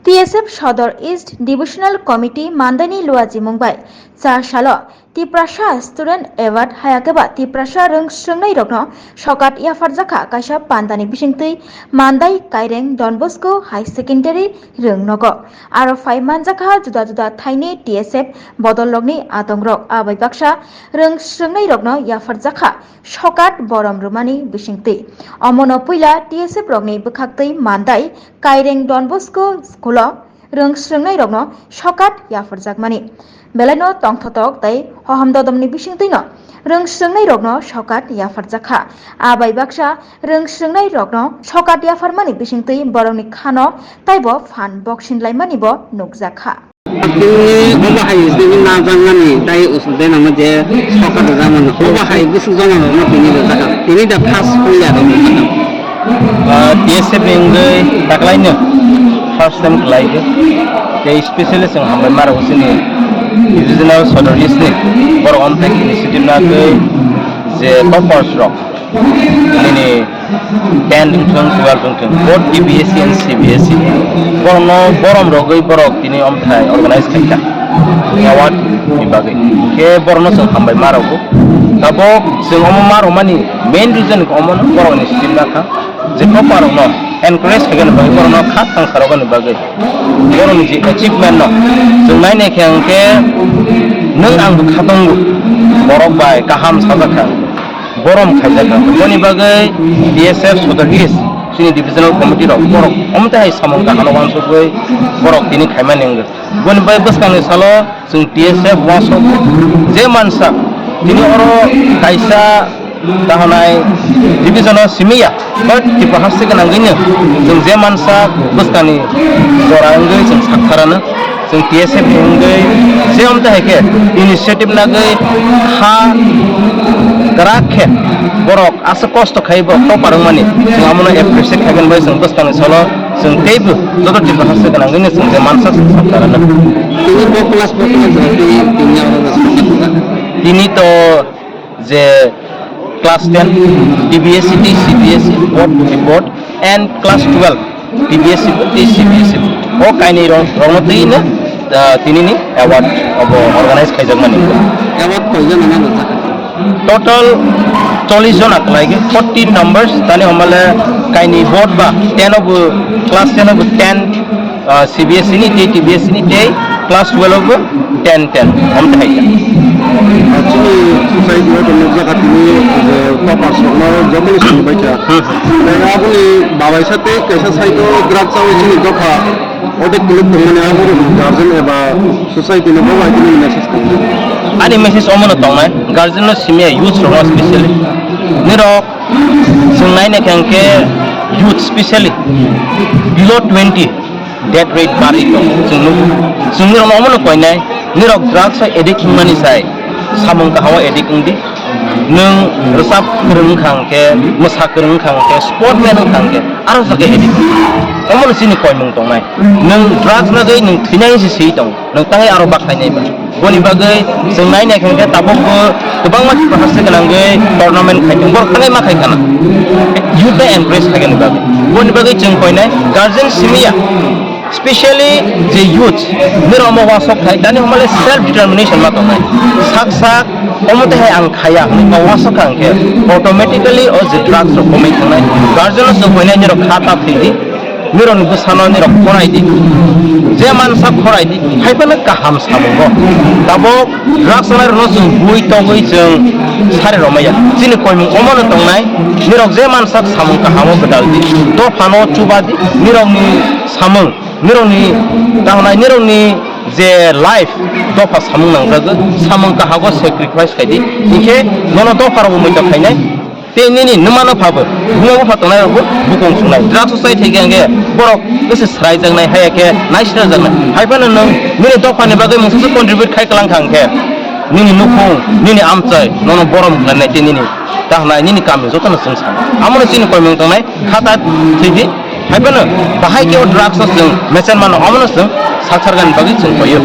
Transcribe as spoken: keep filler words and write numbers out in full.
T S F Sodor East Divisional Committee mandaini luajimung bai cha salo Tiprasa Student Award hayakeba Tiprasa rwng swrwngnairokno sokat yapharjakha kaisa pandani bisingtwi Mandai Kaireng Don Bosco High Secondary rwng nogo. Aro phai manjakha juda juda thaini T S F bodolrokni atongrok abai baksa rwng swrwngnairokno yapharjakha sokat borom rwmani bisingtwi. Omono puila T S F rokni bwkhaktwi Mandai Kaireng Don Bosco School-o rwng swrwngnairokno sokat yapharjakmani. Belaino tongthotok tei hohom dodomni bisingtwino rwng swrwngnairokno sokat yapharjakha. Abai baksa rwng swrwngnairokno sokat yapharmani bisingtwi borokni khano taibo phan boksin laimanibo nukjakha. Tini obo hai sini najakmani tai usung de namo je sokat rwjakmani. Obo hai bwswk jona rokno tini rwjakha. Tini da first puila rok rwjakha. Ah, T S F ni wngwi daklaino first time khlaigo. Tei specially chwng hambai maro chini Divisional Sodor East ni borok omthai initiative nagwi je toppers rok nini ten wngthung, twelve wngthung, both T B S C and C B S E borokno borom rogwi borok tini omthai organize khaikha award ni bagwi. Khe borokno chwng hambai maro. Tabok chwng omo maro mani main reason khe omo borokni sitting nakha. Je topper rokno encourage khaigani bagwi, borokno kha thang sarogani bagwi, borokni je achievement no chwng nainai khe hwnkhe nwng ang bo kha tongo, borok bai kaham sajak kha, borom khaijak kha. Boni bagwi T S F Sodor East chini divisional committee rok borok omtwi hai samung kaham no uansukgwi borok tini khaimani wngwi. Boni bai bwskangni salo chwng T S F uansuk je mansa tini oro kaisa tahonai division o simi ya, but Tripura haste gwnangwino chwng je mansa bwskangni jora wngwi chwng saktharano chwng T S F ni wngwi je omtwi hai khe initiative nagwi ha kwrak khe borok aswk kosto khai bo topper wngmani, chwng amono appreciate khaigani bai chwng bwskangni salo chwng teibo joto Tripura haste gwnangwino chwng je mansa chwng saktharano. Tini bo class bo class rok tini tini oro rwchapjak. Tini to je class ten, T B S C tei C B S E board, board and class twelve, T B S C tei C B S E o kainwi rok, rokno twi no, ah, tini ni award obo organize khaijakmani. Award koi jona nang rwchapjak? Total chollish jona kwlai khe, fourteen numbers, tani homale kainwi board ba ten obo, class ten obo ten, ah, C B S E ni tei T B S E ni tei class twelve obo ten ten, omtwi hai khe. Chini society o tongo jaga tini je toppers rokno joto ni simi bai kha. Hmm. Tei aboni babai sa tei kaisa side o drugs chawi chini dopha odek kiluk tongmani abo rok guardian eba society no bo bai tini message tong. Ani message omo no tongnai, guardian no simi youth rok specially. Nirok chwng naina khe hwnkhe youth specially below twenty death rate bari tong. Chwng nuk-, chwng nirok omo no koinai, nirok drugs o addict wngmani sai samung kaham o addict wngdi. Nwng rwchap kwrwng wngkha hwnkhe, mwsa kwrwng wngkha hwnkhe, sportman wngkha hwnkhe, aro jagwi addict wngdi. Omo no chini koimung tongnai. Nwng drugs nagwi nwng thwinai se swi tongo. Nwng tangwi aro bakhainai ba. Boni bagwi chwng nainai khe hwnkhe tabukbo kwbangma Tripura haste gwnangwi tournament khai tongo. Borok tangwi ma khai khana. Youth no encourage khaigani bagwi. Boni bagwi chwng koinai guardian simi ya. Specially je youth, nirok omo uansuk khai, tani homale self determination ma tongnai. Sak sak, omo twi hai ang khaya, hwnwi uansuk kha hwnkhe, automatically o je drugs rok komwi thangnai. Guardian no chwng koinai nirok kha ta thwidi. Nirokni bwsano nirok khorai di. Je mansa khorai di, hai phano kaham samungo. Tabuk drugs rokno chwng bui togwi chwng sari romaya. Chini koimung omono tongnai, nirok je mansa samung kahamo gwdal di. Dophano chuba di, nirokni samung, nirokni tangnai, nirokni je life dopha samung nangjago, samung kahago sacrifice khai di. Hinkhe nono dopha rokbo muitok khainai. Tei nini nwmano phabo, buma bupha tongnai rokbo bukung sungnai. Drugs o chai thai khe hwnkhe borok bwswk swraijaknai, haiya khe naisirajaknai. Hai phano nwng nini dophani bagwi mungsa se contribute khai kwlang kha hwnkhe, nini nukhung, nini amchai, nono borom khlainai tei nini tahnai, nini kami jotono chwng sanai. Amono chini koimung tongnai, kha ta thwi di. Hai phano bahai khe o drugs o chwng mechen mano, omono chwng saksargani bagwi chwng koio.